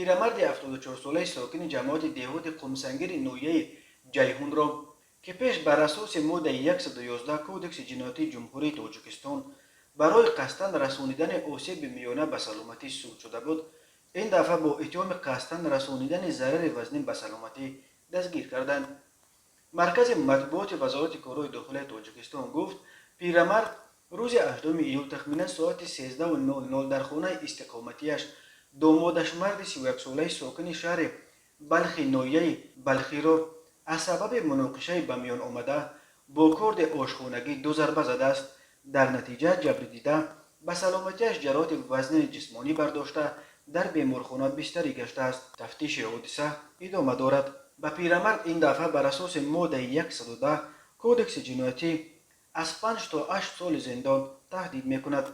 Пирамарди 74-солаи сокини ҷамоати деҳоти Қумсангири ноҳияи Ҷайҳунро, ки пеш бар асоси моддаи 111 Кодекси ҷиноятии Ҷумҳурии Тоҷикистон барои қасдан расонидани осеби миёна ба саломатӣ суд шуда буд, ин дафъа бо иттиҳоми қасдан расонидани зарари вазнин ба саломатӣ дастгир карданд. Маркази матбуоти Вазорати корҳои дохилияи Тоҷикистон гуфт, пирамард рӯзи 8 июл тахминан соати 13:00 дар хонаи истиқоматиаш домодаш, марди 31-солаи сокини шаҳри Балхи ноҳияи Балхиро аз сабаби муноқишаи ба миён омада бо корди ошхонагӣ ду зарба задааст. Дар натиҷа ҷабрдида ба саломатиаш ҷароҳати вазнини ҷисмонӣ бардошта, дар беморхона бистарӣ гаштааст. Тафтиши ҳодиса идома дорад. Ба пирамард ин дафъа бар асоси моддаи 110 Кодекси ҷиноятӣ аз 5 то 8 соли зиндон таҳдид мекунад.